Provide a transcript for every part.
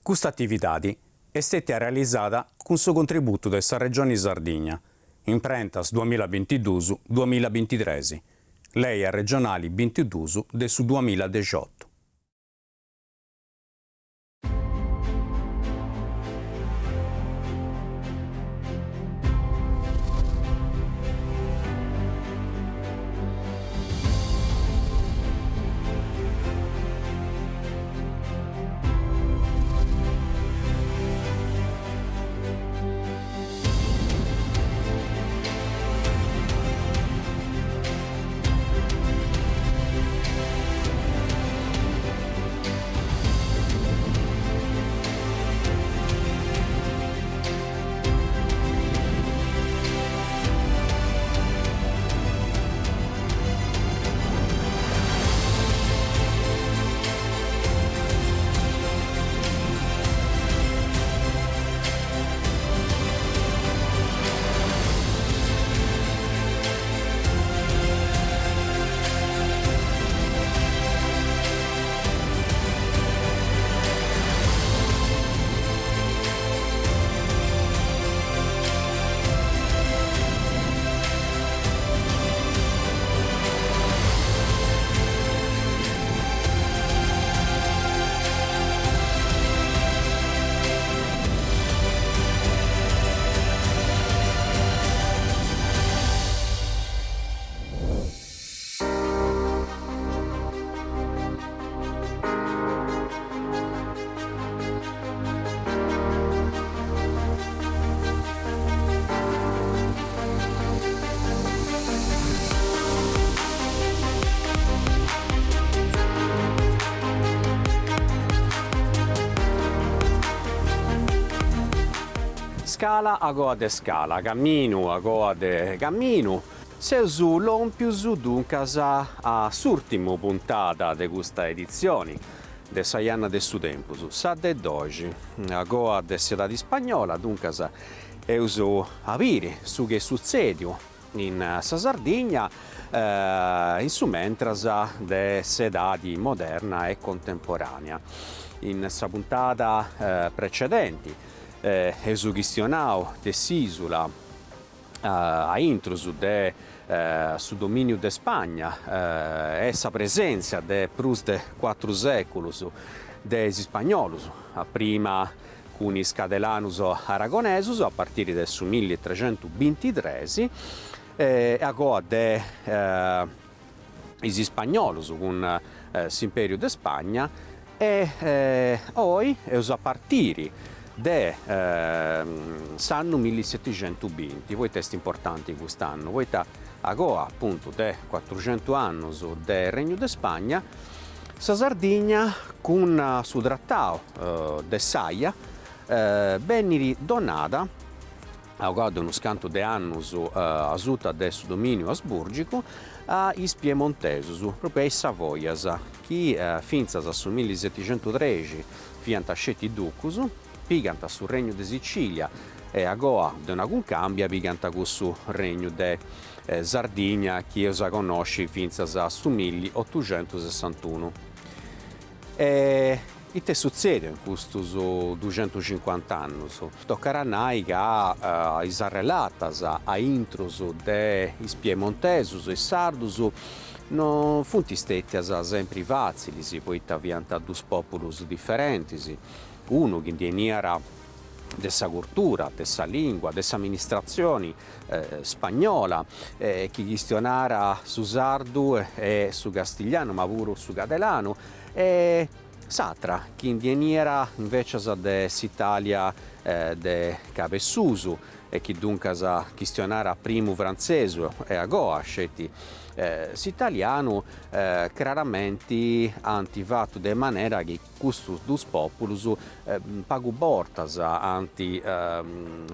Custa atividadi est stètia realizada cun su contributu de sa Regioni Sardigna, Imprentas duamillabintiduus duamillabintitres, Lei arregionali bintiduus de su duamilladexiotu. Scala agoa de scala, caminu agoa de caminu, seus lòmpius duncas a s'ùrtimu puntada de custa editzioni de sa Janna de su Tempus, sa de doxi, agoa de s'edadi ispagnola, duncas eus a biri su chi est sutzèdiu in sa Sardigna in su mentras de s'edadi moderna e contemporanea. In sa puntada precedenti eus chistionau de s'isula a intrus de su dominiu de Spagna e sa presèntzia de prus de cuatru sèculus de is ispagnolus, a prima cun is cadelanus aragonesus a partiri de su millitrecentusbintitres e agoa de is ispagnolus cun s'imperiu de Spagna e oi eus a partiri de s'annu millisetixentusbinti, poita est importanti cust'annu, poita agoa apuntu de cuatruxentus annus de Regnu de Spagna sa Sardigna cun su tratau de s'Aia bennit donada agoa de unus cantu de annus asuta de su dominiu asburgicu, a is piemontesus, propriu a is Savoias, chi fintzas a su millisetixentutrexi fiant sceti ducus, pigant su Regnu de Sicilia e agoa de una cuncàmbia pigant cussu Regnu de Sardigna chi eus a connosci fintzas a su milliotuxentusessantunu. E ite est sutzèdiu in custus duxentucincuant'annus? Tocat a nai ca is arrelatas a intrus de is piemontesus e is sardus no funt stètias sempri fàtzilis, poita fiant dus pòpulus diferentis, unu chi ndi 'eniat de sa curtura, de sa lìngua, de s'aministratzioni spagnola, chi chistionàt su sardu e su castiglianu, ma puru su cadelanu, e s'atra chi ndi 'eniat invecias de s'Italia de Cabesusu e chi duncas chistionàt a primu frantzesu e agoa sceti s'italianu, craramenti ant fatu de manera chi Custus dus pòpulus pagu bortas ant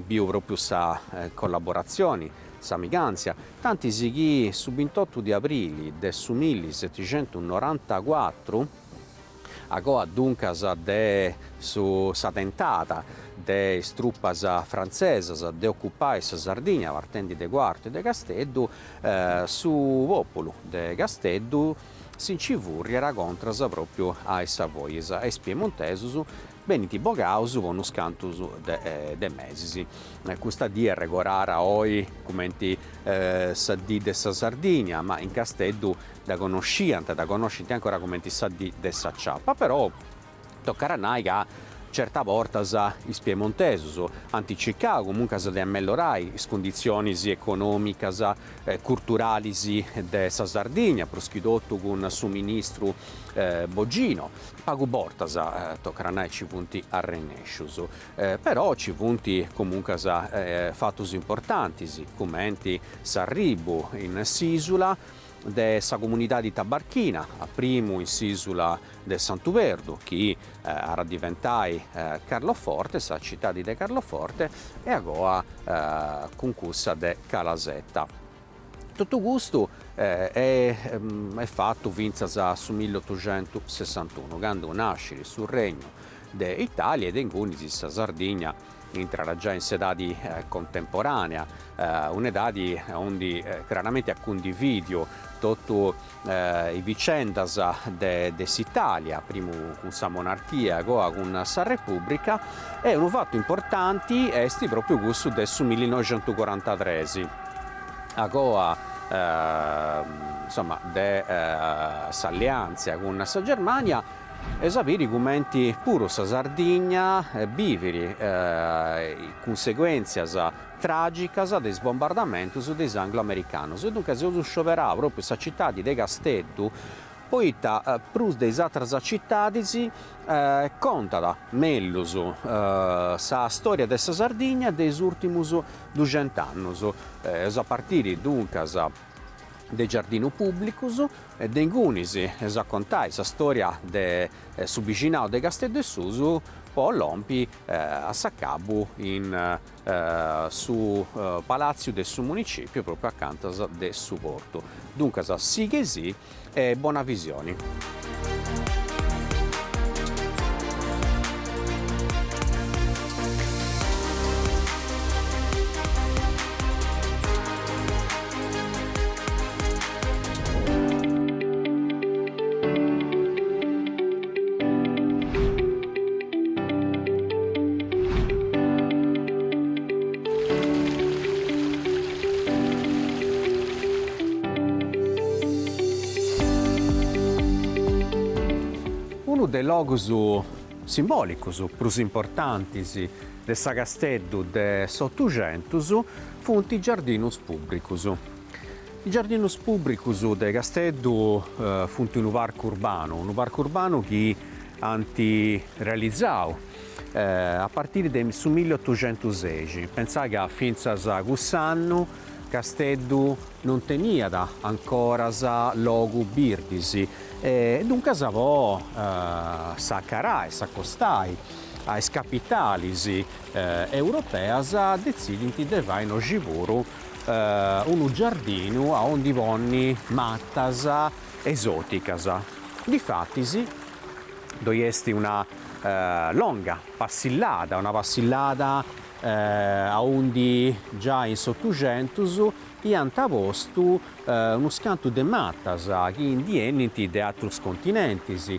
biu pròpriu sa collaboratzioni, s'amigàntzia, tantis chi su bintotu de abrili de su millisetixentunorantacuatru, agoa duncas de su sa tentada de is trupas frantzesas de ocupai sa Sardigna partendi de Cuartu e de Casteddu, su pòpulu de Casteddu. si nci furriat contras pròpriu a is Savoias e is Piemontesus benint bogaus po unus cantus de mesis. Custa dì est arregorara oi cumenti sa dì de sa Sardigna, ma in Casteddu dda connosciant, dda connoscint ancora cumenti sa dì de s'aciapa, però tocat a nai ca certas bortas is piemontesus ant circau comuncas de amellorai is cunditzionis economicas e curturalis de sa Sardigna, prus chi totu cun su ministru Bogino, Pagu bortas, tocat a nai, ci funt arrennescius, però ci funt comuncas fatus importantis, cumenti s'arribu in s'isula de sa comunidadi tabarchina, a primu in s'isula de Santu Perdu, chi at a diventai Carloforte, sa citadi de Carloforte, e agoa cun cussa de Calasetta. Totu custu est fatu fintzas a su milliotuxentusessantunu, candu nascit su Regnu de Italia e de ingunis sa Sardigna intrat giai in s'edadi contemporanea, un'edadi aundi craramenti at cundividiu totu is vicendas de s'Italia, primu cun sa monarchia, agoa cun sa Repubbrica, e unu fatu importanti est propriu cussu de su millinoixentucorantatres, agoa insoma de s'alliantzia cun sa Germania, eus a biri cumenti puru sa Sardigna bivit is cunseguentzias tragicas de is bombardamentus de is anglo-americanus e duncas eus scioberau propriu sa citadi de Casteddu poita prus de is atras citadis contat mellus sa storia de sa Sardigna de is urtimus duxent'annus. Eus a partiri duncas de is giardinus pubblicus e de ingunis eus a contai sa storia de su bixinau de Casteddu 'e Susu po lompi a s'acabu in su palatziu de su municipiu propriu acantas de su portu. Duncas sighei e bona visioni. Unu de is logus simbòlicus prus importantis de sa Casteddu de s'Otuxentus funt is giardinus pùbricus. Is giardinus pùbricus de Casteddu funt unu parcu urbanu, unu parcu urbanu chi ant realizau a partiri de su milliotuxentusexi, pentzai ca fintzas cuss'annu Casteddu non teniat ancoras logu birdis e duncas po s'acarai, s'acostai a is capitalis europeas detzidint de fai innoxi puru unu giardinu aundi ponni matas esòticas. Difatis ddoi est una longa passillada, una passillada aundi giai in s'Otuxentus iant postu unus cantu de matas chi ndi 'enint de atrus continentis,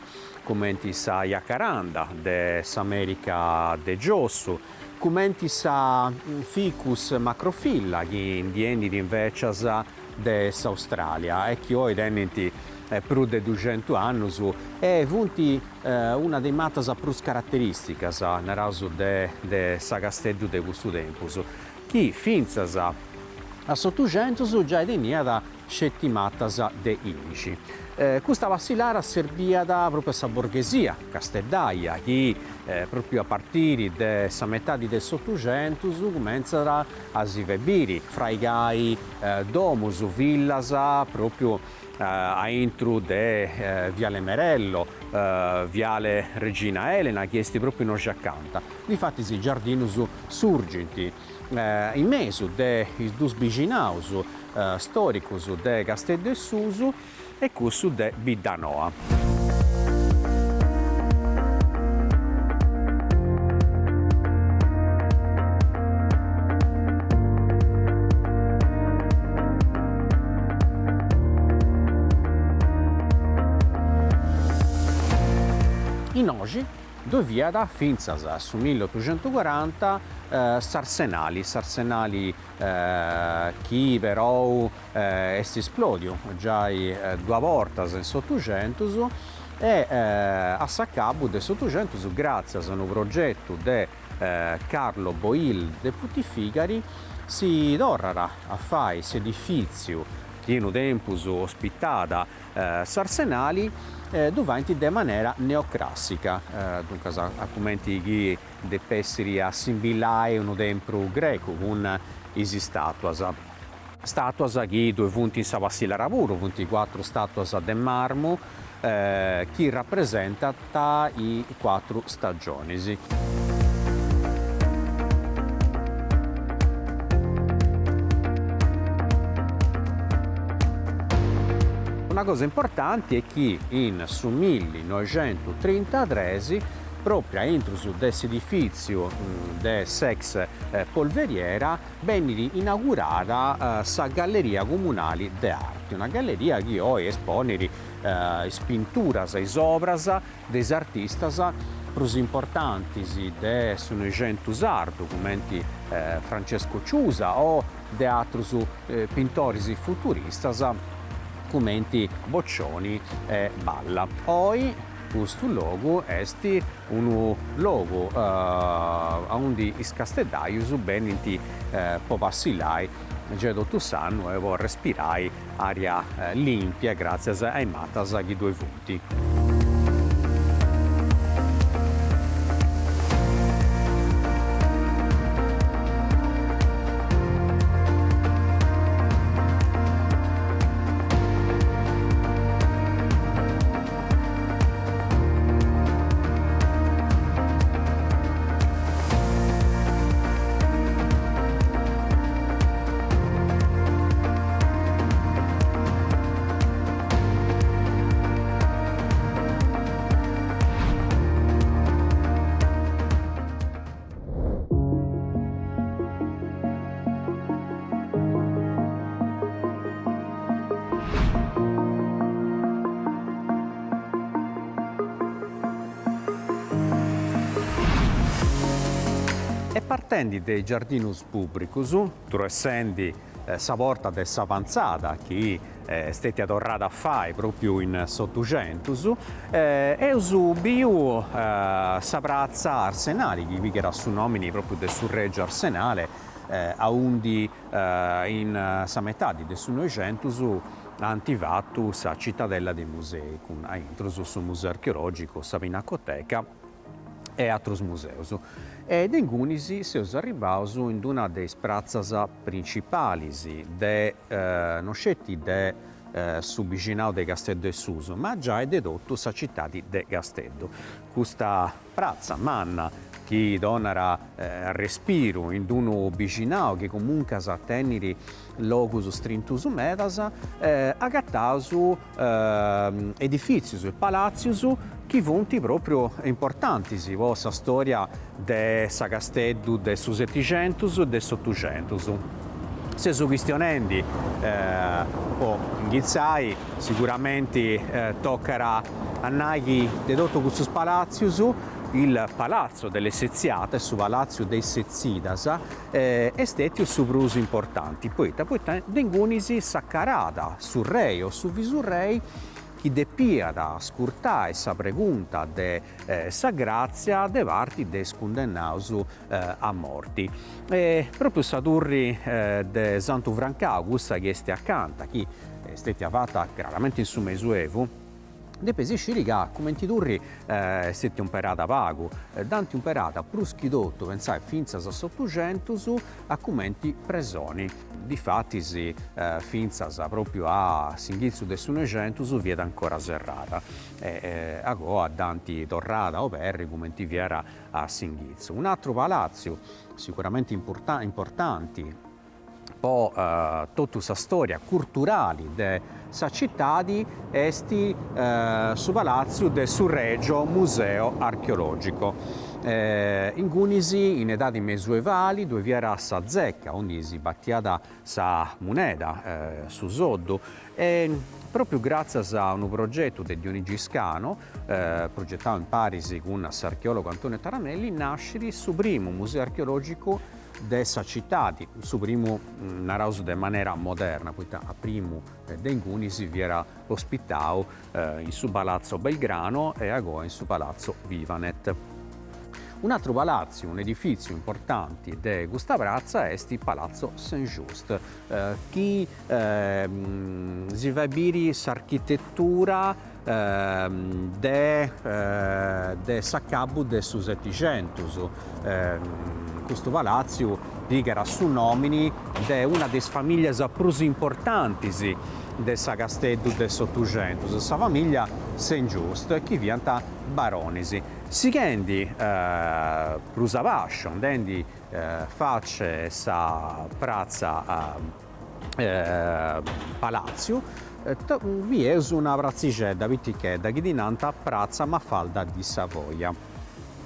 cumenti sa jacaranda de s'America de giossu, cumenti sa Ficus macrophylla chi ndi 'enit invecias de s'Australia e chi oi tenint prus de duxentu annus e funt una de is matas prus carateristicas, naraus, de sa Casteddu de cussu tempus, chi fintzas a s'Otuxentus giai teniat sceti matas de ilixi. Custa passillara serbiat propriu a sa borghesia casteddaia chi propriu a partiri de sa metadi de s'Otuxentus cumentzat a si fai biri, fraigai domus, villas propriu aintru de Viale Merello, Viale Regina Elena chi est propriu innoxi acanta. Difatis is giardinus surgint in mesu de is dus bixinaus storicus de Casteddu 'e Susu e cussu de Biddanoa. innoxi ddoi fiat fintzas a su milliotuxentucoranta s'arsenali, s'arsenali chi perou est isplodiu giai duas bortas in s'Otuxentus e a s'acabu de s'Otuxentus gràtzias a unu progetu de Carlo Boyl de Putifigari si torrat a fai s'edifìtziu chi unu tempus ospitat s'arsenali, ddu faint de manera neocràssica, duncas a cumenti chi depessiri assimbillai unu tempru grecu cun is istàtuas. Stàtuas chi ddoi funt in sa passillara puru, funt cuatru stàtuas de marmu chi rapresentant is cuatru stagionis. Una cosa importanti est chi in su millinoixentutrintatres, pròpriu aintrus de s'edifìtziu de s'ex polveriera, benit inaugurada sa Galleria Comunali de Arti, una galleria chi oi esponit is pinturas e is obras de is artistas prus importantis de su Noixentu sardu, cumenti Francesco Ciusa o de atrus pintoris futuristas cumenti Boccioni e Balla. Oi custu logu est unu logu aundi is casteddaius benint po passillai giai totu s'annu e po respirai aria limpia gratzias a is matas chi ddoi funt. E partendi de is giardinus pùbricus, truessendi sa porta de s'Avantzada chi est stètia torrada a fai pròpriu in s'Otuxentus, eus biu sa pratza Arsenali chi pigat su nòmini pròpriu de su Règiu Arsenale aundi in sa metadi de su Noixentus ant fatu sa Citadella dei Musei cun a intrus su Museu Archeologicu, sa Pinacoteca e atrus museus. E de ingunis seus arribbaus in d'una de is pratzas principalis de no sceti de su bixinau de Casteddu 'e Susu ma giai de totu sa citadi de Casteddu. Custa pratza manna chi donat respiru in d'unu bixinau chi comuncas tenit logus strintus medas, agataus edifìtzius e palàtzius chi funt pròpriu importantis po sa stòria de sa Casteddu de su Setixentus e de s'Otuxentus. Seus chistionendi, po inghitzai, siguramenti tocat a nai chi de totu custus palàtzius, il Palazzo delle Setziate, su palàtziu de is Setzidas, est stètiu su prus importanti, poita poita de ingunis s'acaràt su rei o su visurrei chi depiat ascurtai sa pregunta de sa gràtzia de parti de is cundennaus a morti. E pròpriu sa turri de Santu Francau, cussa chi est acanta, chi est stètia fata craramenti in su Mesuevu, Depeis sciri ca cumenti turri est stètia umperada pagu, dd'ant umperada prus chi totu, pentzai, fintzas a s'Otuxentus, a cumenti presoni. Difatis fintzas pròpriu a s'inghitzu de su Noixentus fiat ancora serrada e agoa dd'ant torrada a oberri cumenti fiat a s'inghitzu. Un'atru palàtziu sicuramenti importanti po totu sa storia curturali de. sa citadi est su palatziu de su Regio Museo Archeologico. Ingunis in edadi mesuevali ddue fiat sa zecca aundi si batiat sa muneda, su soddu, e pròpriu gràtzias a unu progetu de Dionigi Scano, progetau in paris cun s'archeòlogu Antonio Taramelli, nascit su primu museu archeològicu de sa citadi, su primu naraus de manera moderna, poita a primu de ingunis fiat ospitau in su Palazzo Belgrano e agoa in su Palazzo Vivanet. Un'atru palàtziu, un'edifìtziu importanti de custa pratza est Palazzo Saint Just, chi si fait biri s'architetura de de s'acabu de su Setixentus. Custu palàtziu pigat su nòmini de una de is famìllias prus importantis de sa Casteddu de s'Otuxentus, sa famìllia Saint Just, chi fiant baronis. Sighendi prus a bàsciu, andendi face sa pratza Palàtziu, bieus una pratzixedda pitichedda chi ddi nant Pratza Mafalda di Savoia.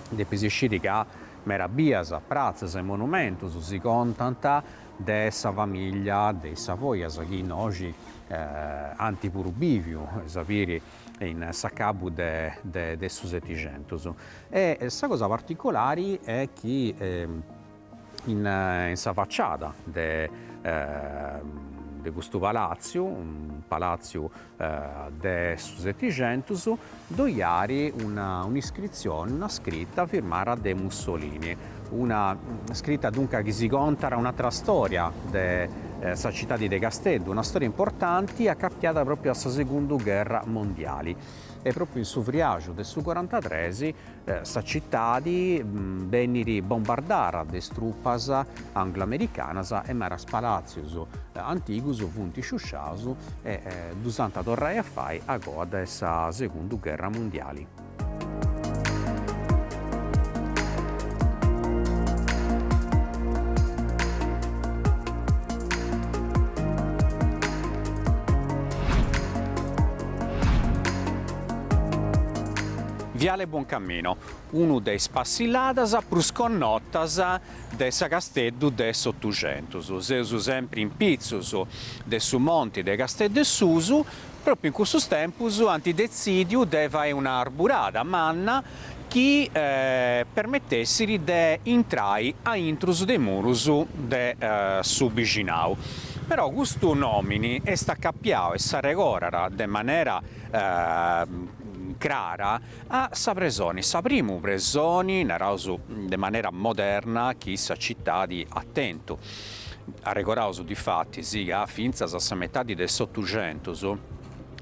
Depis sciri ca mera bias, pratzas e monumentus si contant de sa famìllia de is Savoias chi innoxi ant puru bìviu, eis a biri in s'acabu de de su Setixentus. E sa cosa particolari est chi in sa faciada de de custu palatziu, unu palatziu de su Setixentus, ddoi at una un'iscritzioni, una scrita firmada de Mussolini, una scrita duncas chi si contat un'atra storia de sa citadi de Casteddu, una storia importanti acapiada propriu a sa segundu gherra mondiali. E propriu in su friaxu de su corantatres sa citadi benit bombardada de is trupas angloamericanas e meras palatzius antigus funt sciusciaus e ddus ant a torrai a fai agoa de sa segundu gherra mundiali. Viale Buoncammino, unu de is passilladas prus connotas de sa Casteddu de s'Otuxentus. Seus sempri in pitzus de su monti de Casteddu 'e Susu, Pròpiu in cussus tempus ant detzìdiu de fai una arburada manna chi permetessit de intrai a intrus de is murus de su bixinau. Però custu nòmini est acapiau e s'arregorat de manera crara a sa presoni, sa primu presoni, naraus de manera moderna, chi sa citadi at tentu. Arregoraus difatis ca fintzas a sa metadi de s'Otuxentus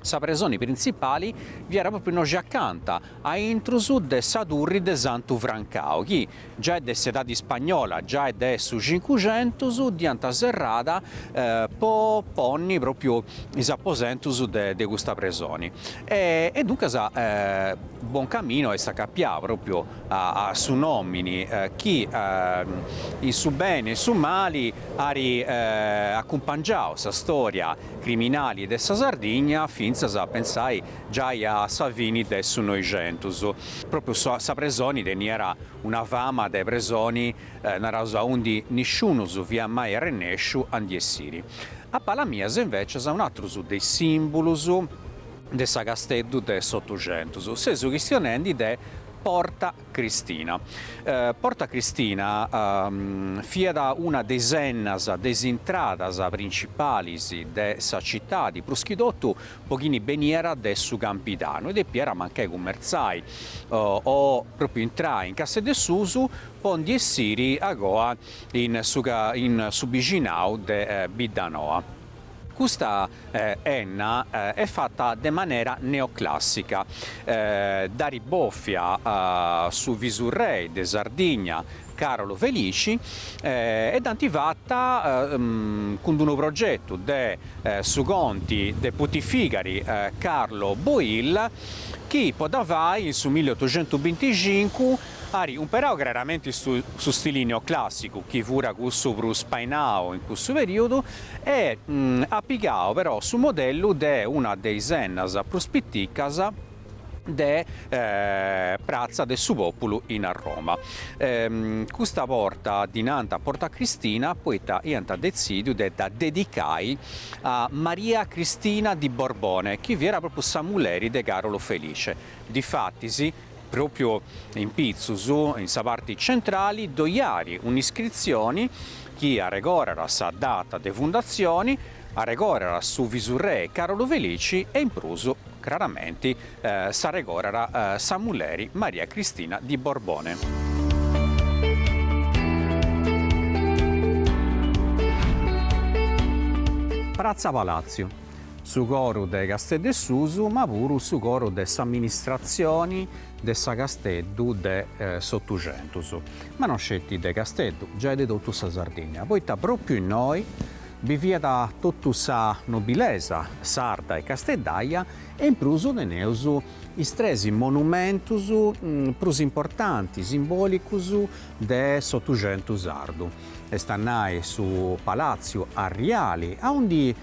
sa presoni printzipali fiat pròpriu innoxi acanta, a intrus de sa turri de Santu Francau, chi giai de s'edadi ispagnola, giai de su Cincuxentus, dd'iant serrada po ponni pròpriu is aposentus de custa presoni. E duncas Buoncammino est acapiau pròpriu a su nòmini chi in su beni e in su mali at acumpangiau sa storia criminali de sa Sardigna fintzas a pentzai giai a sa fini de su Noixentus. Pròpriu sa presoni teniat una fama de presoni, naraus, aundi nisciunus fiat mai arrennesciu a ndi essiri. A palas mias invècias un'atrus de is simbulus de sa Casteddu de s'Otuxentus. Seus chistionendi de Porta Cristina. Porta Cristina fiat una de is ennas, de is intradas principalis de sa citadi, prus chi totu po chini beniat de su Campidanu e depiat mancai cummertzai o propriu intrai in Casteddu 'e Susu po ndi essiri agoa in su in su bixinau de Biddanoa. Custa enna est fata de manera neoclàssica, dd'at bòfia su visurrei de Sardigna Càrolu Felici e dd'ant fata cun d'unu progetu de su conti de Putifigari Carlo Boil chi po dda fai in su milliotuxentubinticincu. Ari umperau craramenti su su stili neoclassicu, chi furat cussu prus spainau in cussu periodu, e at pigau però su modellu de una de is ennas prus piticas de Pratza de su Populu in Arroma. Custa porta ddi nant Porta Cristina poita iant detzidiu de dda dedicai a Maria Cristina di Borbone, chi fiat propriu sa mulleri de Carolo Felice. Difatis, propriu in pitzus, in sa parti centrali, ddoi at un'iscritzioni chi arregorat sa data de fundatzioni, arregorat su visurrei Carolo Felici e in prus, craramenti, s'arregorat sa mulleri Maria Cristina di Borbone. Pratza Palàtziu, su coru de Casteddu 'e Susu ma puru su coru de s'amministratzioni de sa Casteddu de s'Otuxentus, ma non sceti de Casteddu, giai de totu sa Sardigna, poita pròpriu innoi Bi fiat totu sa nobilesa sarda e casteddaja e in prus teneus is tres monumentus prus importantis, simbòlicus de s'Otuxentu sardu, est a nai su Palàtziu Arriali, aundi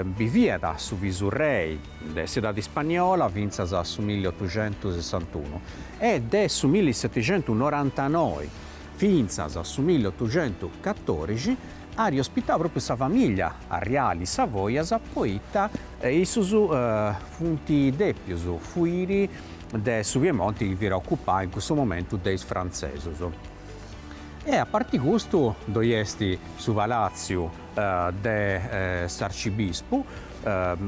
biviat su visurrei de s'edadi ispanniola fintzas a su milliotuxentusessantunu e de su millisetixentunorantanoi fintzas a su milliotuxentucatorixi Ari ospitau propriu sa familia arriali Savoias poita issus funt depius fuiri de su Piemonti chi fiat ocupau in cussu momentu de is frantzesus. E a parti custu ddoi est su palatziu de s'arcibispu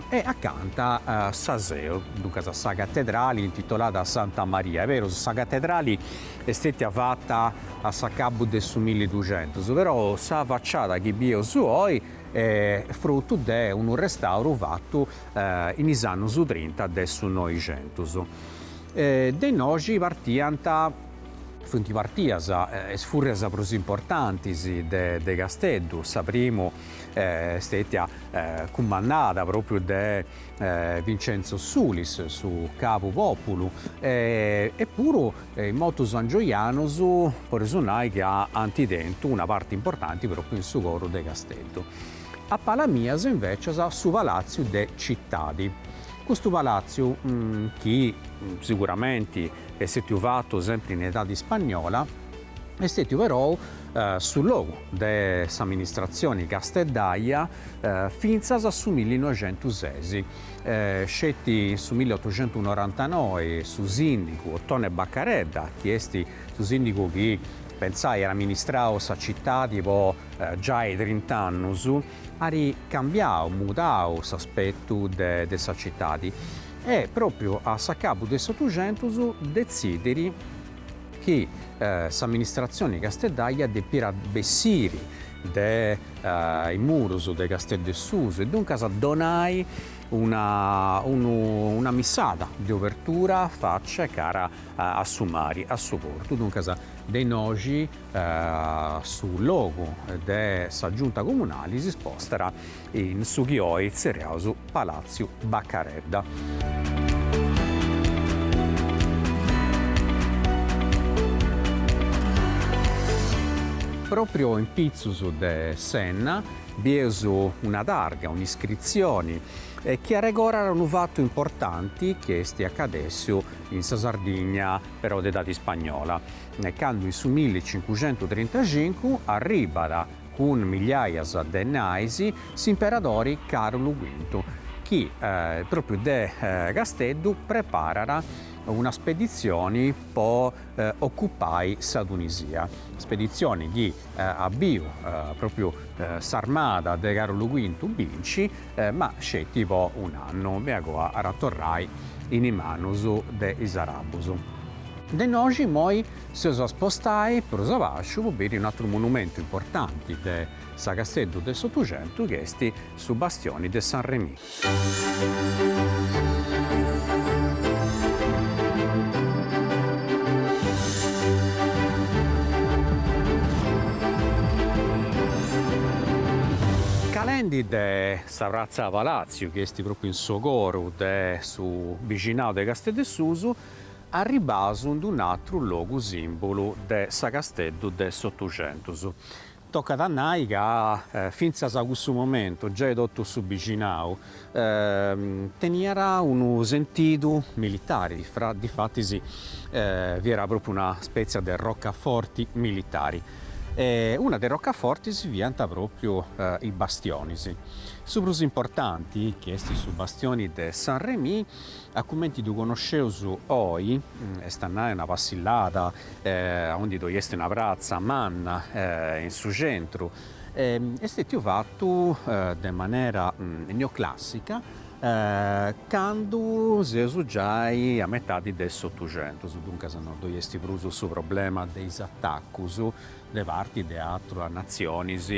e acanta sa seu, duncas sa catedrali intitolada a Santa Maria. Est berus, sa catedrali est stetia fata a s'acabu de su milliduxentus, però sa faciada chi bieus oi est frutu de unu restauru fatu in is annus trinta de su noixentus. De innoxi partiant funt partias is furrias prus importantis de Casteddu, sa primu est stetia cumandada propriu de Vincenzo Sulis, su capu populu, e puru is motus angioianus podeus nai chi ant tentu una parti importanti propriu in su coru de Casteddu. A palas mias invecias su Palatziu de Citadi. Custu palatziu, chi siguramenti est stetiu fatu sempri in edadi ispagnola, est stetiu perou su logu de s'amministratzioni casteddaia fintzas a su millinoixentuses. Sceti in su milliotuxentunorantanoi su sindigu Ottone Baccaredda, chi est su sindigu chi, pentzai, at amministrau sa citadi po giai trint'annus, at cambiau, mudau s'aspetu de sa citadi e propriu a s'acabu de s'Otuxentus detzidit chi s'amministratzioni casteddaia depiat bessiri de is murus de Casteddu 'e Susu e duncas donai una una missada de obertura faci cara a su mari, a su portu, duncas de innoxi su logu de sa giunta comunali si spostat in su chi oi tzerriaus Palatziu Bacaredda. Pròpriu in pitzus de s'enna bieus una targa, un'iscritzioni, chi arregorat unu fatu importanti chi est acadèssiu in sa Sardigna però de edadi ispagnola, candu in su millicincuxentutrintacincu arribat cun migliaias de nais s'imperadori Càrulu Quintu, chi pròpriu de Casteddu preparat una speditzioni po ocupai sa Tunisia, speditzioni chi at biu pròpriu s'armada de Càrulu Quintu binci, ma sceti po un'annu, e agoa at a torrai in is manus de is arabus. De innoxi immoi s'eus a spostai prus a basciu po biri un'atru monumentu importanti de sa Casteddu de s'Otuxentu chi est su Bastioni de San Remy. Calendi de sa pratza Palatziu chi est propriu in su coru de su bixinau de Casteddu 'e Susu. Arribbaus in d-un'atru logu simbulu de sa Casteddu de s'Otuxentus. Tocat a nai ca fintzas a cussu momentu giai totu su bixinau teniat unu sentidu militari, difatis fiat propriu una spètzia de roccaforti militari e una de roccafortis fiant propriu is bastionis. Su prus importanti, chi est su bastioni de San Remy, A cumenti ddu connosceus oi, est a nai una passillada aundi ddoi est una pratza manna in su centru, est stetiu fatu de manera neoclassica candu seus giai a metadi de s'Otuxentus, duncas no ddoi est prus su problema de is atacus de parti de atras natzionis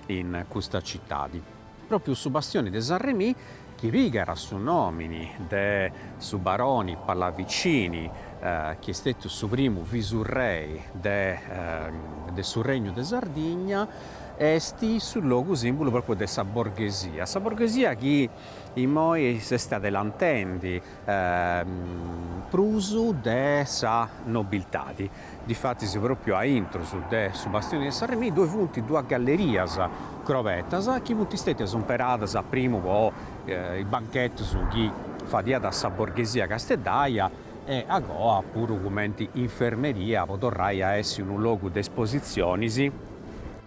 in custa citadi. Pròpiu su bastioni de San Remy, chi pigat su nòmini de su baroni Pallavicini, chi est stètiu su primu visurrei de de su Regnu de Sardigna, est su logu sìmbulu pròpiu de sa borghesia, sa borghesia chi immoi s'est adelantendi prus de sa nobiltadi. Difatis pròpiu a intrus de su bastioni de San Remy ddoi funt duas gallerias crobetas chi funt stètias umperadas a primu po is banchetus chi fadiat sa borghesia casteddaia e agoa puru cumenti infermeria po torrai a essi unu logu de espositzionis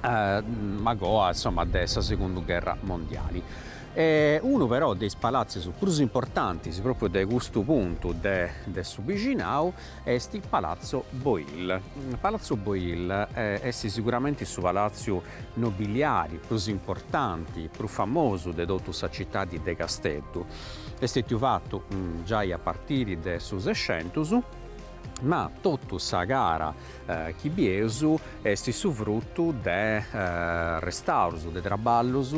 agoa insoma de sa segundu gherra mondiali. E unu però de is palatzius prus importantis pròpriu de custu puntu de de su bixinau est Palazzo Boyl. Palazzo Boyl est siguramenti su palatziu nobiliari prus importanti, prus famosu de totu sa citadi de Casteddu. Est stetiu fatu giai a partiri de su Sescentus, ma totu sa cara chi bieus est su frutu de restaurus, de traballus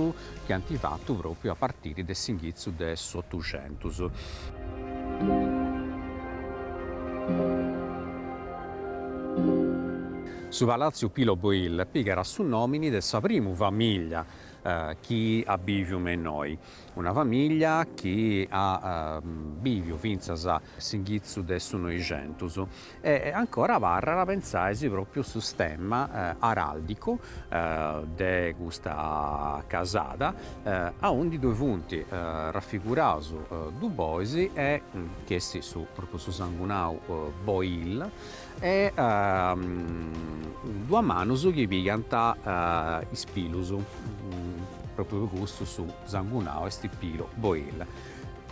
chi ant fatu pròpriu a partiri de s'inghitzu de s'Otuxentus. Su Palàtziu Pilo Boyl pigat su nòmini de sa primu famìllia chi at bìviu me innoi, una famìllia chi at bìviu fintzas a s'inghitzu de su Noixentus E ancora abarrat a pentzai si pròpriu su stemma aràldicu de custa casada aundi ddoi funt rafiguraus dus bois e chi est su pròpriu su sangunau Boyl e duas manus chi pigant is pilus, pròpriu po custu su sangunau est Pilo Boyl.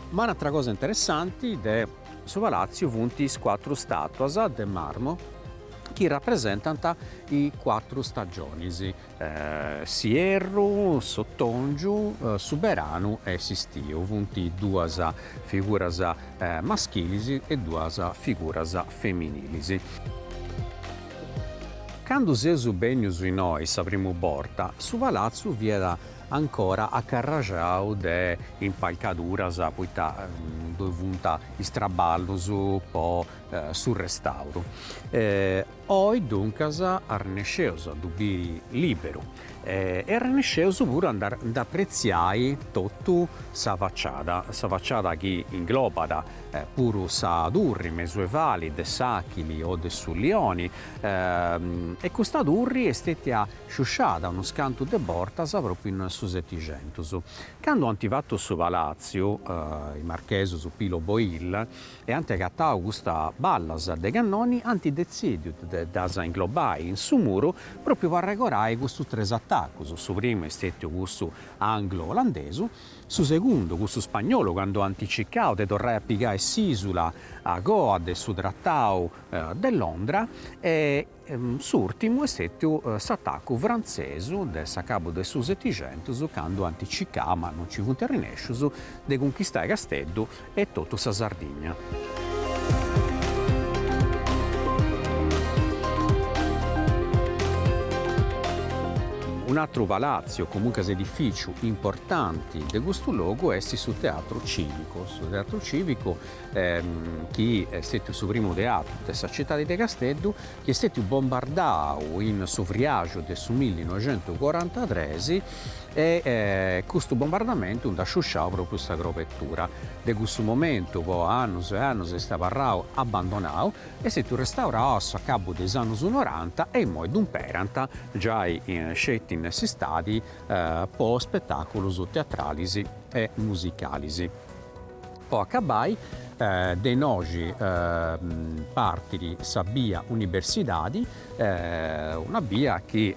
Ma un'atra cosa interessanti de Su palàtziu funt is cuatru stàtuas de marmu chi rapresentant is cuatru stagionis, s'ierru, s'otòngiu, su beranu e s'istiu. Funt duas figuras maschilis e duas figuras feminilis. Candu seus bènnius innoi sa primu borta, su palatzu fiat ancora acarraxau de impalcaduras poita ddoi funt is traballus po su restauru. Oi duncas arrennesceus a ddu biri liberu e arrennesceus puru a nd'apretziai totu sa faciada, sa faciada chi inglobat puru sa turri mesuevali de s'Achili o de su Lioni e custa turri est stetia sciusciada unus cantu de bortas pròpriu in su Setixentus. Candu ant fatu su palàtziu, is marchesus Pilo Boyl, e ant agatau custas ballas de cannoni, ant detzìdiu de ddas inglobai in su muru pròpriu po arregorai custus tres atacus, su primu est stètiu cussu anglo-olandesu, Su segundu, cussu spagnolu, candu ant circau de torrai a pigai s'ìsula agoa de su tratau de Londra e s'ùrtimu est stètiu s'atacu frantzesu de s'acabu de su Setixentus candu ant circau, ma non nci funt arrennescius, de cunchistai Casteddu e totu sa Sardigna. Un'atru palàtziu, comuncas edifìciu importanti de custu logu est su Teatru Cìvicu, su Teatru Cìvicu chi est stètiu su primu teatru de sa citadi de Casteddu, chi est stètiu bombardau in su friaxu de su millinoixentucorantatres e custu bombardamentu nd'at sciusciau propriu sa crobetura. De cussu momentu po annus e annus est abarrau abbandonau, est stètiu restaurau a s'acabu de is annus noranta e immoi ddu imperant giai sceti in s'istadi po spetàculus teatralis e musicalis. Po acabai, de innoxi partit sa bia Universidadi, una bia chi,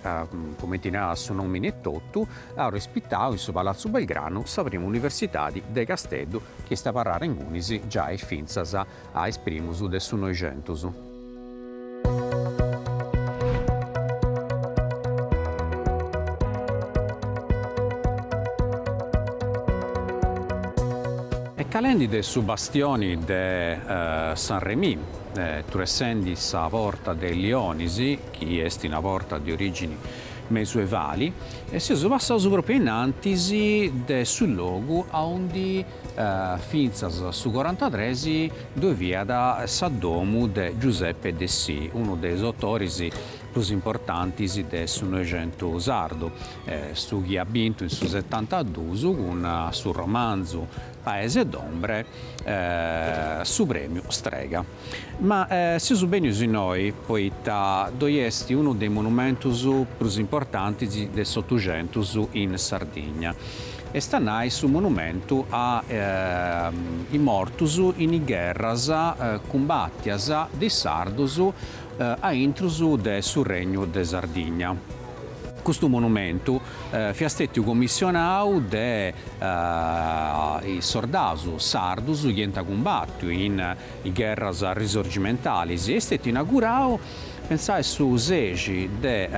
cumenti narat su nomini etotu, at ospitau in su Palatzu Belgranu sa prima Universidadi de Casteddu chi est abarrada ingunis giai fintzas a is primus de su Noixentus. E calendi de su bastioni de San Remy, truessendi sa Porta de is Lionis, chi est una porta de origini mesuevali, seus passaus propriu innantis de su logu aundi Fintzas a su corantatres ddoi fiat sa domu de Giuseppe Dessì, unu de is autoris prus importantis de su Noixentu sardu, su chi at bintu in su setantaduus cun su romanzu Paese d'ombre su prèmiu Strega. Ma seus benius innoi poita ddoi est unu de is monumentus prus importantis de s'Otuxentus in Sardigna, est a nai su monumentu a is mortus in is gherras cumbàtias de is sardus a intrus de su Regnu de Sardigna. Custu monumentu fiat stètiu commissionau de is sordaus sardus chi iant cumbàtiu in is gherras risorgimentalis e est stètiu inaugurau, pentzai, su sexi de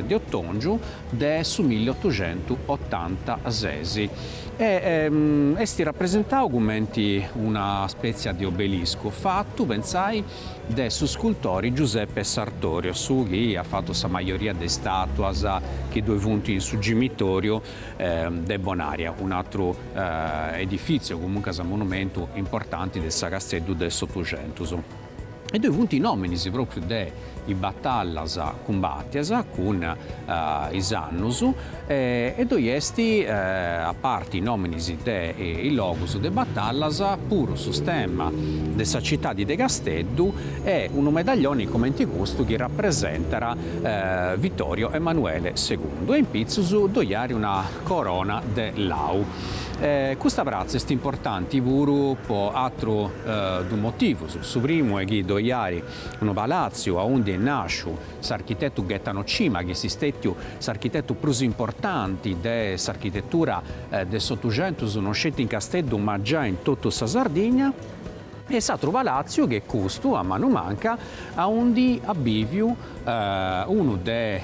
de otòngiu de su milliotuxentuotantases e est rapresentau cumenti una spètzia de obeliscu fatu, pentzai, de su scultori Giuseppe Sartorio, su chi at fatu sa majoria de is stàtuas chi ddoi funt in su gimitoriu de Bonaria, un'atru edifìtziu, comuncas monumentu importanti de sa Casteddu de s'Otuxentus. E ddoi funt is nòminis pròpriu de is batallas cumbàtias cun is annus e ddoi est, a parti is nòminis de is logus de batallas, puru su stemma de sa citadi de Casteddu e unu medaglioni cumenti custu chi rapresentat Vittorio Emanuele segundu e in pitzus ddoi at una corona de lau. Custa pratza est importanti puru po atru dus motivus, su primu est chi ddoi at unu palàtziu aundi est nàsciu s'architetu Gaetano Cima chi est stètiu s'architetu prus importanti de s'architetura de s'Otuxentus non sceti in Casteddu ma giai in totu sa Sardigna, e s'atru palàtziu chi est custu a manu manca aundi at bìviu unu de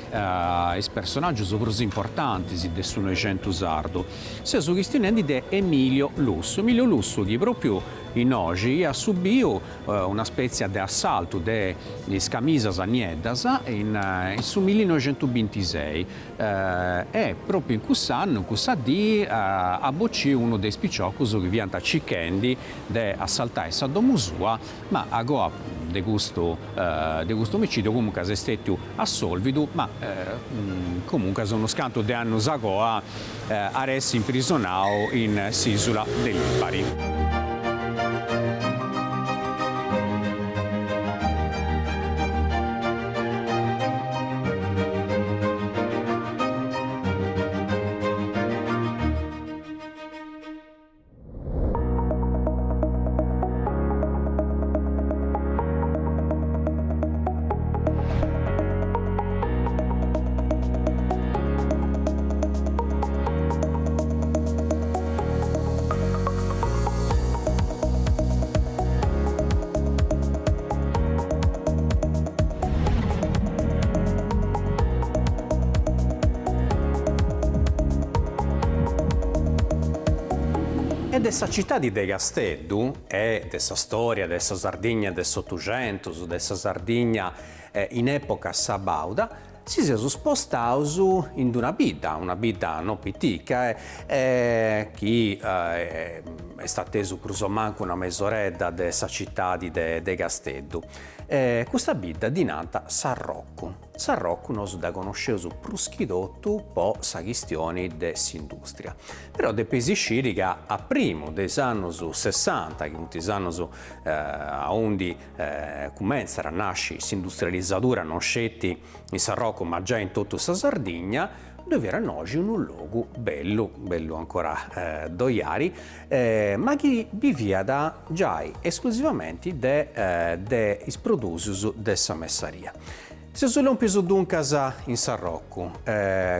is personàgius prus importantis de su Noixentus sardu, seus chistionendi de Emilio Lussu, Emilio Lussu chi pròpriu innoxi iat subiu una spètzia de assaltu de is camisas nieddas in su millinoixentubintisei e pròpriu in cuss'annu, in cussa dì, at bociu unu de is piciocus chi fiant circhendi de assaltai sa domu sua, ma agoa de custu de custu omicidiu comuncas est stètiu assòlvidu, ma comuncas unus cantu de annus agoa at essi imprisonau in s'isula de Lipari. E de sa citadi de Casteddu e de sa storia de sa Sardigna de s'Otuxentus, de sa Sardigna in epoca sabauda. Si seus spostaus in d'una bidda, una bidda no pitica e chi est atesu prus o mancu una mesoredda de sa citadi de Casteddu. Custa bidda ddi nant Sarrocu. Sarrocu nosu dda connosceus prus chi totu po sa chistioni de s'industria. Però depeis sciri ca a primu de is annus sessanta, chi funt is annus aundi Cumentzat a nasci s'industrializadura non sceti in Sarrocu ma giai in totu sa Sardigna, ddoi fiat innoxi unu logu bellu, bellu ancora ddoi ari, ma chi biviat giai esclusivamenti de de is prodùsius de sa messaria. Seus lòmpius duncas in Sarrocu,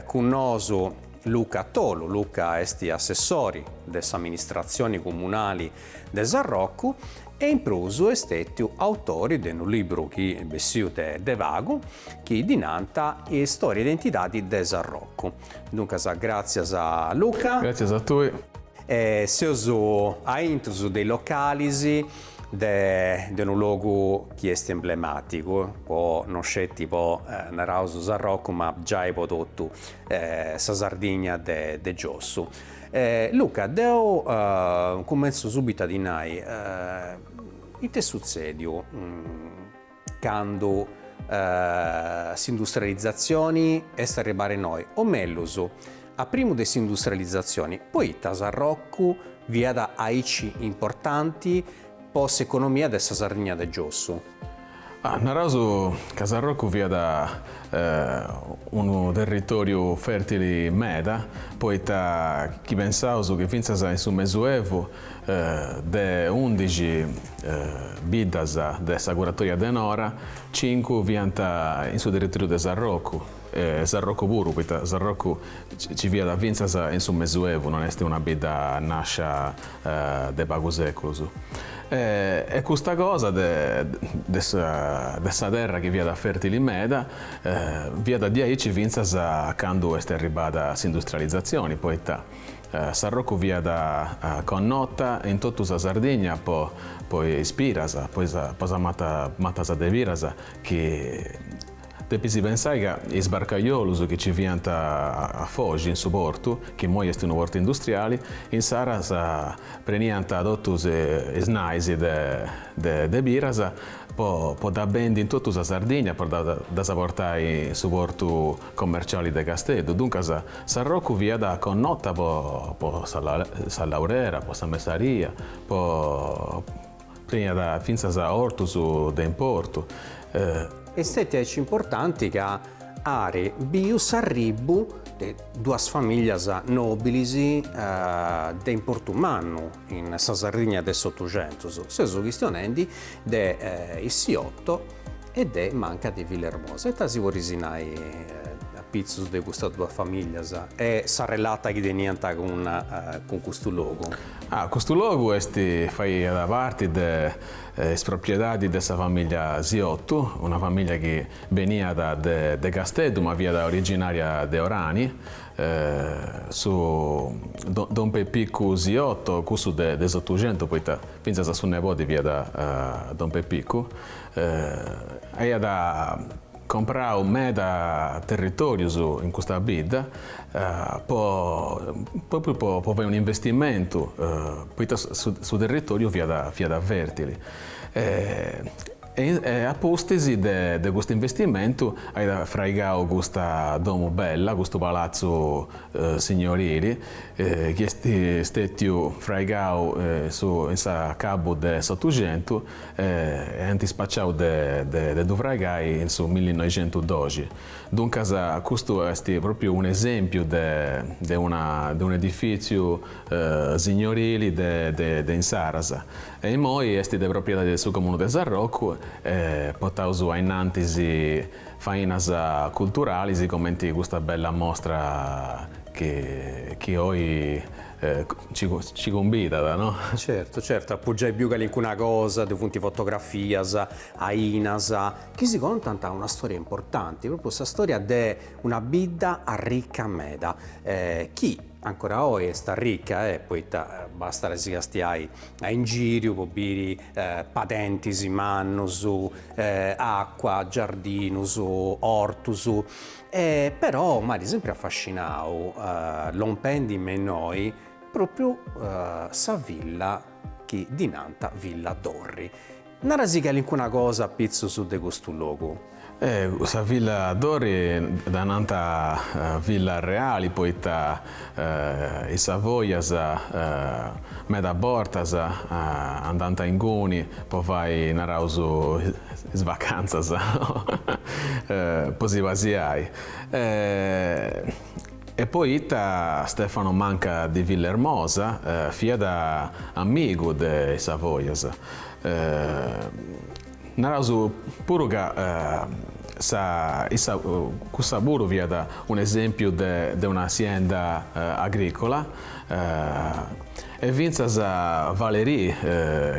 cun nosu Luca Tolu, Luca est assessori de s'amministratzioni comunali de Sarrocu e in prus est stètiu autori de unu libru chi est bessiu de de pagu chi ddi nant Storia e identidadi de Sarrocu. Duncas gràtzias Luca. Gràtzias a tui. E seus aintrus de is localis de de unu logu chi est emblemàticu po non sceti po naraus Sarrocu ma giai po totu sa Sardigna de de giossu. Luca, deu cumentzu subitu a ti nai, ita est sutzediu candu s'industrializatzioni est arribada innoi, o mellus, a primu de s'industrializatzioni, poita Sarrocu fiat aici importanti po s'economia de sa Sardigna de giossu? Naraus ca Sarrocu fiat unu territòriu fèrtili meda, poita chi pensaus chi fintzas in su Mesuevu de undixi biddas de sa curatoria de Nora, cincu fiant in su territòriu de Sarrocu, e Sarrocu puru, poita Sarrocu nci fiat fintzas in su Mesuevu, non est una bidda nàscia de pagu sèculus. E custa cosa de de sa de sa terra chi fiat fertili meda fiat diaici fintzas a candu est arribbada s'industrializatzioni, poita Sarrocu fiat connota in totu sa Sardigna po po is piras, po is po sas mata matas de piras chi Depis pensai ca is barcaiolus chi ci fiant a Foxi in su portu, chi immoi est unu portu industriali, insaras preniant totus is nais de piras po dda bendi in totu sa Sardigna, po ddas portai in su portu commerciali de Casteddu. Duncas Sarrocu fiat connota po sa laurera, po sa messaria, po Teniat fintzas ortus de importu. Est stètia aici importanti ca at biu s'arribu de duas famìllias nòbilis de importu mannu in sa Sardigna de s'Otuxentus, seus chistionendi de is Siotto e de Manca di Villahermosa. Ita si podis nai apitzus de custas duas famìllias e sa relata chi teniant cun custu logu? Ah, custu logu est faiat parti de is propriedadis de sa familia Siottu, una familia chi beniat de de Casteddu ma fiat originaria de Orani, su Don Pepicu Siotto, cussu de de s'Otuxentu, poita fintzas su nebodi fiat Don Pepicu, aiat Comprau meda territorius in custa bidda po propriu po po fai un'investimentu poita su su territoriu fiat fiat fertili e a pustis de de custu investimentu aiat fraigau custa domu bella, custu palatzu signorili chi est stetiu fraigau in s'acabu de s'Otuxentu e ant spaciau de ddu fraigai in su millinoixentudoxi. Duncas custu est propriu un'esempiu de una de un'edifitziu signorili de de insaras e immoi est de propriedadi de su Comunu de Sarrocu e portaus a innantis fainas culturalis comenti custa bella mostra chi chi oi ci cumbidat, no? Certu, certu, apu giai biu calincuna cosa, ddoi funt fotografias, ainas, chi si contant una storia importanti, propriu sa storia de una bidda arrica meda, chi. Ancora oi est arrica e poita bastat a si castiai a ingiriu po biri padentis mannus, acua, giardinus, ortus, però m'at sempri afascinau lompendi me innoi propriu sa villa chi ddi nant Villa Dorri. Narasi calincuna cosa apitzus de custu logu. Sa Villa Dorri dda nant Villa Reali poita is Savoias meda bortas andant inguni po fai, naraus, is vacantzas po si pasiai. E poita Stefano Manca di Villermosa fiat amigu de is Savoias. Naraus puru ca sa issa cussa puru fiat un'esempiu de de una sienda agricola e fintzas Valéry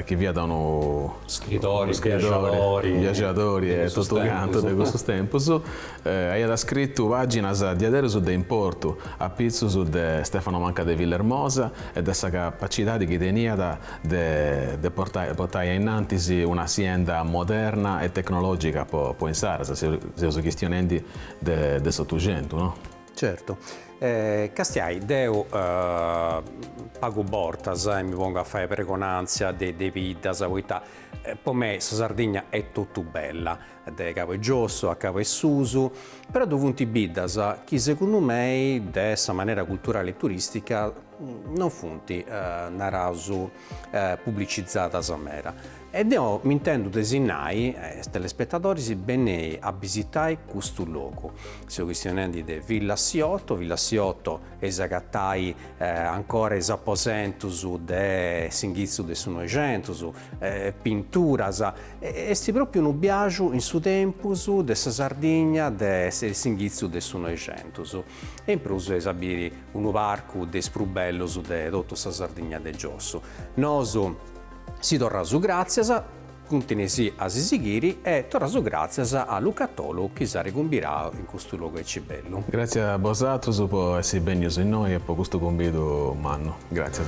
chi fiat unu Scridori, biaxadori e totu cantu de cussus tempus Aiat scritu pàginas diaderus de importu a pitzus de Stefano Manca de Villermosa e de sa capacidadi chi teniat de de portai portai a innantis una sienda moderna e tecnològica po po insaras, seus chistionendi de de s'Otuxentu, no? Certu. Castiai, deu pagu bortas mi pongu a fai pregonàntzia de de biddas, poita po mei sa Sardigna est totu bella, de cabu 'e giossu a cabu 'e susu, però ddu funt biddas chi segundu mei de sa manera culturali e turistica non funt, naraus, pubblicizadas meda. E deu m'intendu de si nai a is telespetadoris benei a bisitai custu logu. Seu chistionendi de Villa Siotto, Villa Siotto eis agatai ancora is aposentus de s'inghitzu de su Noixentus, pinturas, est pròpiu unu biaxu in su tempus de sa Sardigna de s'inghitzu de su Noixentus e in prus eis a biri unu parcu de is prus bellus de totu sa Sardigna de giossu. Nosu si torraus gràtzias, continueisì a si sighiri e torraus gràtzias a Luca Tolu chi s'at cumbirau in custu logu aici bellu. Gràtzias a bosatrus po essi bennius innoi e po custu cumbidu mannu. Gràtzias.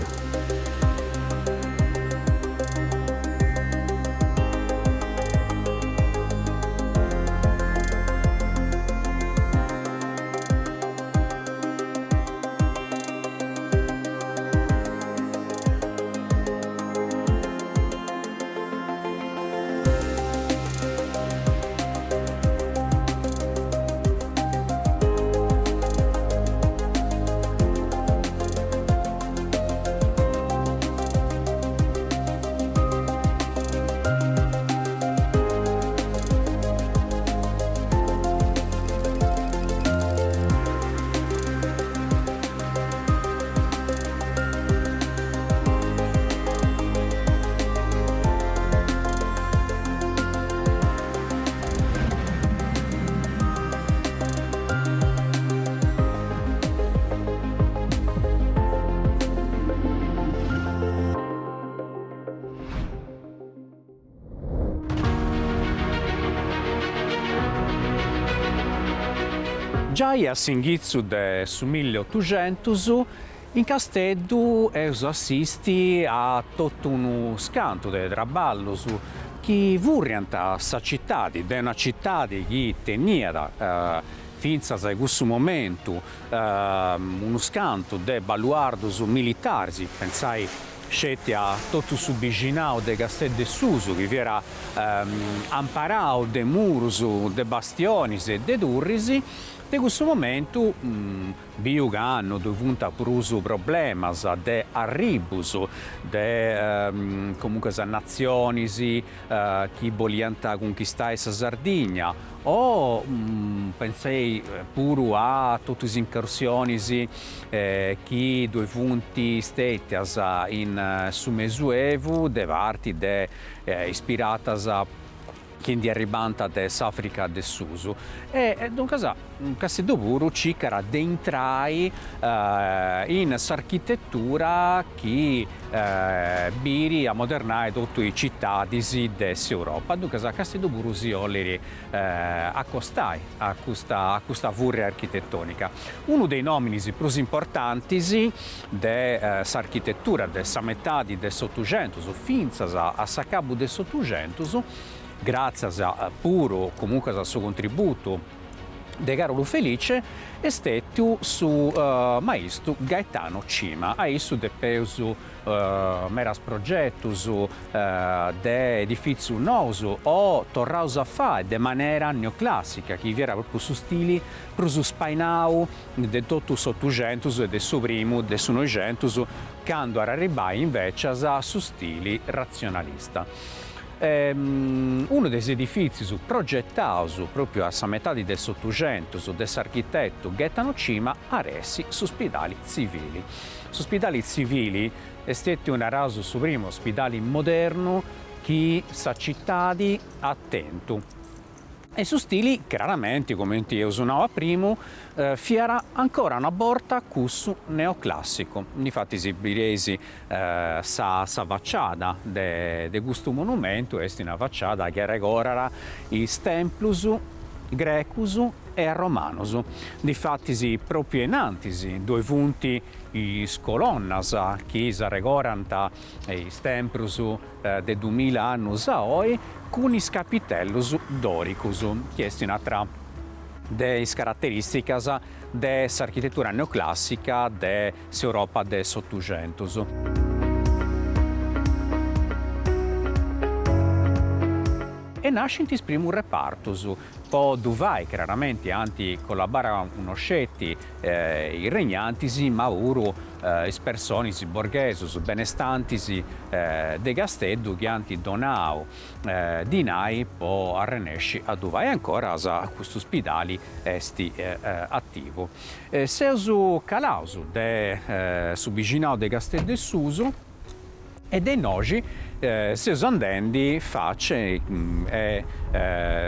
Giai a s'inghitzu de su milliotuxentus in Casteddu eus assisti a totu unu scantu de traballus chi furriant sa citadi de una citadi chi teniat fintzas a cussu momentu unu scantu de baluardus militaris, pentzai sceti a totu su bixinau de Casteddu 'e Susu chi fiat amparau de murus, de bastionis e de turris, de cussu momentu biu ca no ddoi funt prus problemas de arribus de comuncas natzionis chi boliant cunchistai sa Sardigna o pentzei puru a totu is incursionis chi ddoi funt stètias in su Mesuevu de parti de is piratas. chi ndi arribant de s'Africa de Susu e duncas Casteddu puru circat de intrai in s'architetura chi biri amodernai totu is citadis de s'Europa, duncas Casteddu puru si 'ollit acostai a custa a custa furria architetonica. Unu de is nominis prus importantis de s'architetura de sa metadi de s'Otuxentus fintzas a s'acabu de s'Otuxentus, gràtzias puru comuncas a su contributu de Carolu Felice, est stètiu su maistu Gaetano Cima, a issu depeus meras progetus de edifìtzius nous o torraus a fai de manera neoclàssica, chi fiat pròpriu su stili prus spainau de totu s'Otuxentus e de su primu de su Noixentus, candu at arribai invècias su stili ratzionalista. Unu de is edifìtzius progetaus pròpriu a sa metadi de s'Otuxentus de s'architetu Gaetano Cima at essi su Spidali Tzivili. Su Spidali Tzivili est stètiu naraus su primu spidali modernu chi sa citadi at tentu e su stili craramenti, cumenti eus nau a primu, fiat ancora una borta cussu neoclassicu. Difatis bireis sa sa faciada de de custu monumentu est una faciada chi arregorat is templus grecus e arromanus, difatis propriu innantis ddoi funt is colonnas chi s'arregorant is temprus de dumila annus a oi cun is capitellus doricus, chi est un'atra de is carateristicas de s'architetura neoclassica de s'Europa de s'Otuxentus. E nascint is primus repartus Po ddu fai, craramenti, ant collaborau no sceti is regnantis, ma puru is personis, is borghesus benestantis de Casteddu chi ant donau dinai po arrennesci a ddu fai e ancoras custu spidali est ativu. Seus calaus de su bixinau de Casteddu 'e Susu E de innoxi seus andendi faci 'e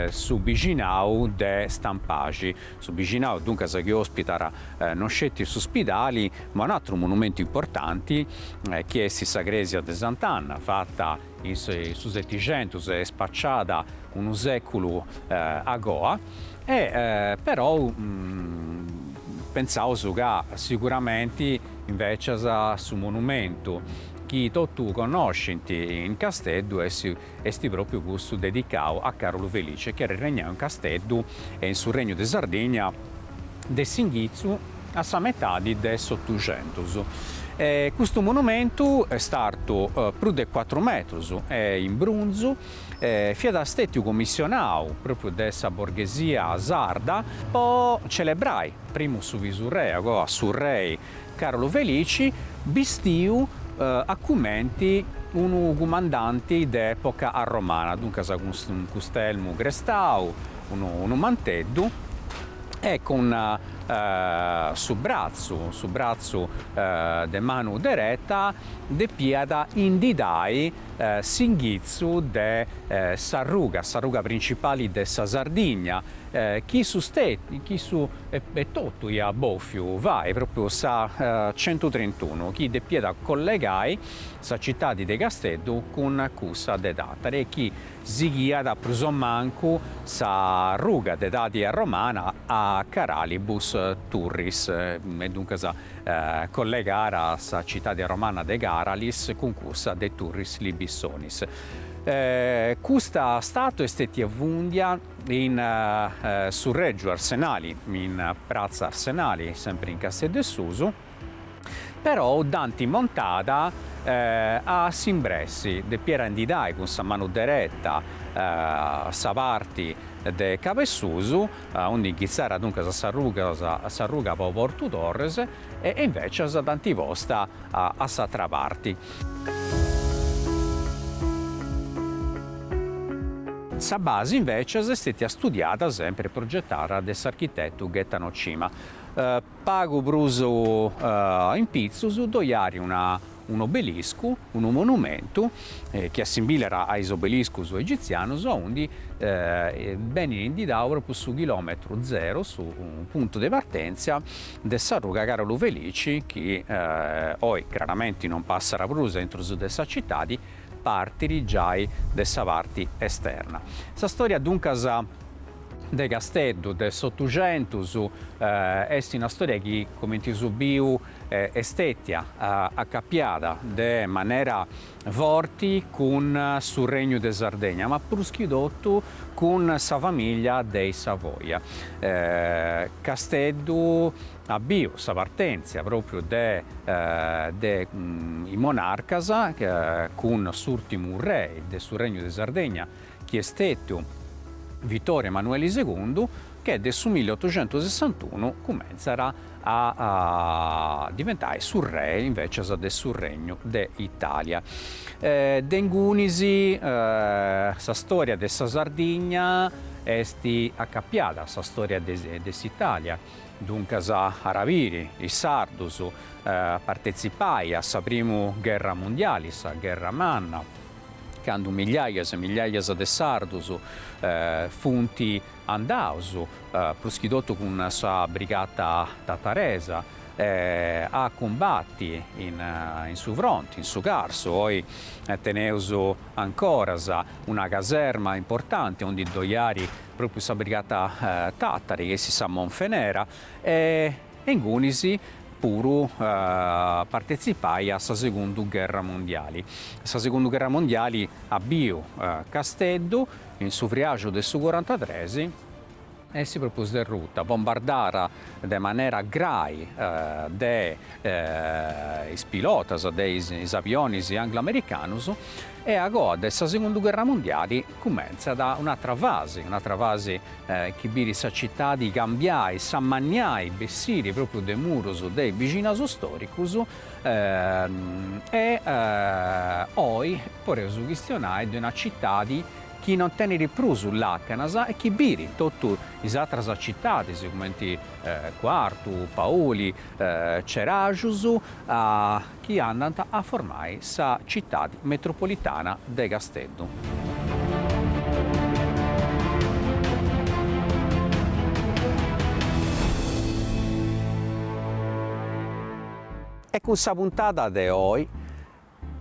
su bixinau de Stampaxi, su bixinau duncas chi ospitat non sceti su spidali ma un'atru monumentu importanti chi est sa cresia de Sant'Anna fata in su Setixentus e spaciada unu seculu agoa e perou pentzaus ca siguramenti Invècias su monumentu chi totu connoscint in Casteddu est est pròpiu cussu dedicau a Carolu Felice chi at regnau in Casteddu e in su Regnu de Sardigna de s'inghitzu a sa metadi de s'Otuxentus. Custu monumentu est artu prus de cuatru metrus e in brunzu fiat stètiu commissionau pròpiu de sa borghesia sarda po celebrai primu su visurrei, agoa su rei Carolu Felici, bistiu a cumenti unu cumandanti de epoca arromana, duncas cun cust'elmu crestau, unu manteddu e cun su bratzu, su bratzu de manu dereta depiat indidai s'inghitzu de s'arruga, s'arruga principali de sa Sardigna, chi su chi issu etotu iat bòfiu fai, pròpriu sa centutrintunu, chi depiat collegai sa citadi de Casteddu cun cussa de Tàtari e chi sighiat prus o mancu sa ruga de edadi arromana a Caralibus Turris e duncas collegàt sa citadi arromana de Caralis cun cussa de Turris Libissonis. Custa stàtua est stètia fùndia in su Règiu Arsenali, in pratza Arsenali, sempri in Casteddu 'e Susu, però dd'ant montada a s'imbressi, depiat indidai cun sa manu dereta sa parti de Cabu 'e Susu, aundi inghitzàt duncas s'arruga s'arruga po Portu Torres, e invècias dd'ant posta a s'atra parti. Sa basi invècias est stètia studiada sempri e progetada de s'architetu Gaetano Cima. Pagu prus in pitzus ddoi at una. un'obeliscu, unu monumentu chi assimbillat a is obeliscus egitzianus aundi benit inditau propriu su chilometru zero, su puntu de partentzia de sa ruga Càralu Felici chi oi craramenti non passat prus aintrus de sa citadi, partit giai de sa parti esterna. Sa storia duncas de Casteddu de s'Otuxentus est una storia chi, cumenti eus biu, est stètia acapiada de manera forti cun su Regnu de Sardegna, ma prus chi totu cun sa famìllia de is Savoia. Casteddu at biu sa partèntzia pròpriu de de is monarcas cun s'ùrtimu rei de su Regnu de Sardegna chi est stètiu Vittorio Emanueli segundu, che de su milliotuxentusessantunu cumentzat a diventai su re invecias de su Regnu de Italia. De ingunis sa storia de sa Sardigna est acapiada a sa storia de s'Italia, duncas at biri is sardus partetzipai a sa primu gherra mundiali, sa gherra manna, candu migliaias e migliaias de sardus funt andaus, prus chi totu cun sa brigata tataresa, a cumbati in su fronti, in su Carsu, oi teneus ancoras una caserma importanti aundi ddoi at propriu sa brigata Tatari, chi est sa Monfenera, e ingunis puru partetzipai a sa segundu gherra mondiali. Sa segundu gherra mondiali at biu Casteddu in su friaxu de su corantatres essi propriu sderruta, bombardada de manera grai de is pilotas de is avionis anglo-americanus e agoa de sa segundu gherra mundiali cumentzat un'atra fasi, un'atra fasi chi biri sa citadi cambiai, s'ammanniai, bessiri propriu de murus de is bixinaus storicus e oi podeus chistionai de una citadi chi non tenit prus làcanas e chi biri totu is atras citadis cumenti Cuartu, Pauli, Ceraxus chi andant a formai sa citadi metropolitana de Casteddu. E cun sa puntada de oi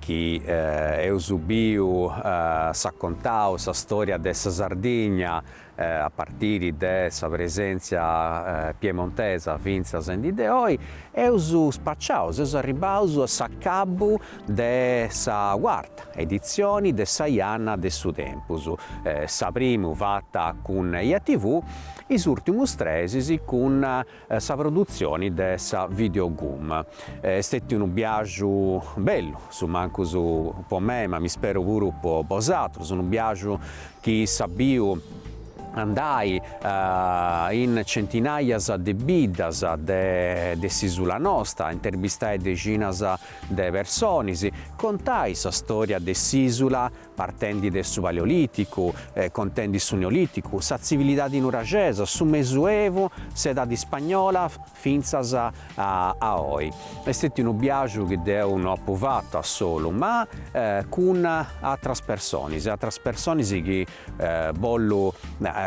chi eus biu s'at contau sa storia de sa Sardigna a partiri de sa presèntzia piemontesa fintzas in dì de oi, eus spaciau, seus arribbaus a s'acabbu de sa cuarta editzioni de sa Janna de su Tempus, sa primu fata cun IATV, is ùrtimus tres cun sa produtzioni de sa Videogum. Est stetiu unu biaxu bellu, su mancus po mei, ma mi speru puru po bosatrus, unu biaxu chi s'at biu andai in centinaias de biddas de s'isula nosta, interbistai dexinas de personis, contai sa storia de s'isula partendi de su Paleolìticu, contendi su Neolìticu, sa tzivilidadi nuraxesa, su Mesuevu, s'edadi ispagnola, fintzas a oi. Est stetiu unu biaxu chi deu no apu fatu a solu, ma cun atras personis, atras personis chi bollu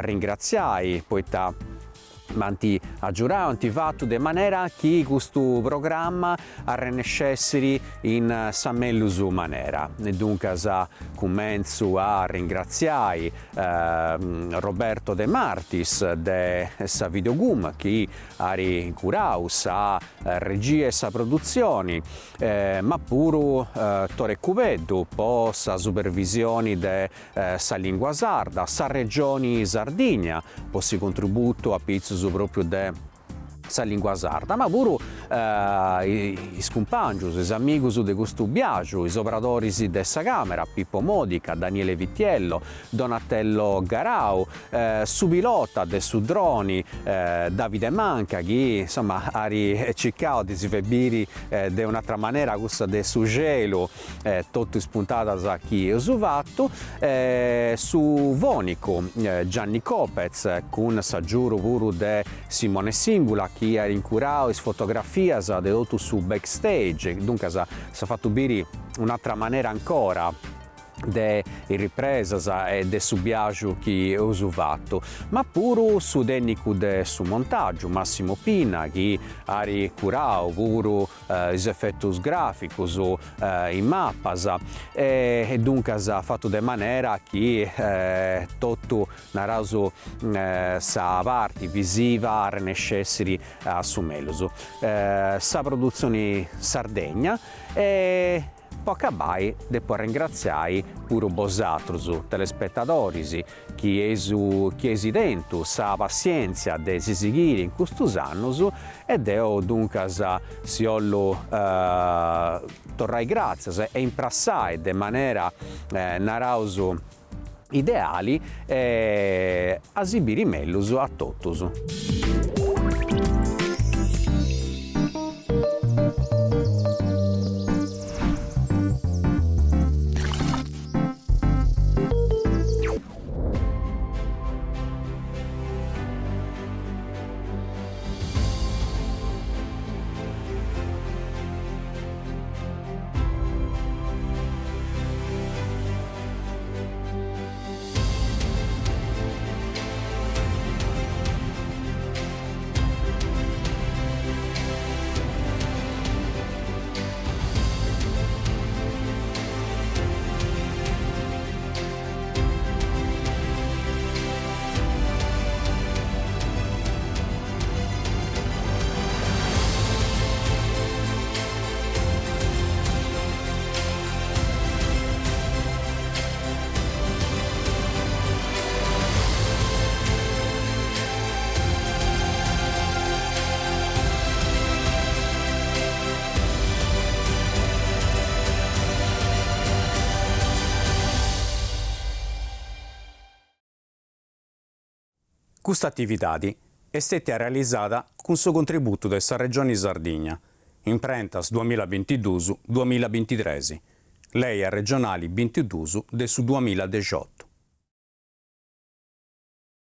ringratziai, poita M'ant agiurau, ant fatu de manera chi custu programma arrennescessiri in sa mellus manera. E duncas cumentzu a ringratziai Roberto De Martis de sa Videogum chi at curau sa regia e sa produtzioni, ma puru Tore Cubeddu po sa supervisioni de sa lingua sarda, sa Regioni Sardigna po su contributu apitzus propriu de sa lingua sarda, ma puru is cumpangius, is amigus de custu biaxu, is oberadoris de sa camera, Pippo Modica, Daniele Vitiello, Donatello Garau, su pilota de su droni Davide Manca chi insoma at circau de si fai biri de un'atra manera cussa de su xelu totu is puntadas chi eus fatu, su fonicu Gianni Copez cun s'agiuru puru de Simone Simbula chi at incurau is fotografias. fotografias de totu su backstage, duncas s'at fatu biri un'atra manera ancora de is ripresas e de su biaxu chi eus fatu, ma puru su tènnicu de su montàgiu Massimo Pinna chi at curau puru is efetus gràficus, is mapas e duncas at fatu de manera chi totu naraus sa parti visiva arrennescessit a su mellus. Sa produtzioni Sardegna e Po acabai depu arrengratziai puru bosatrus, telespetadoris, chi eis chi eis tentu sa passientzia de si sighiri in custus annus e deu duncas si 'ollu torrai gratzias e imprassai de manera naraus ideali e a si biri mellus a totus. Custa atividadi est stètia realizada cun su contributu de sa Regioni Sardigna, Imprentas duamillabintiduus duamillabintitres, Lei arregionali bintiduus de su duamilladexiottu.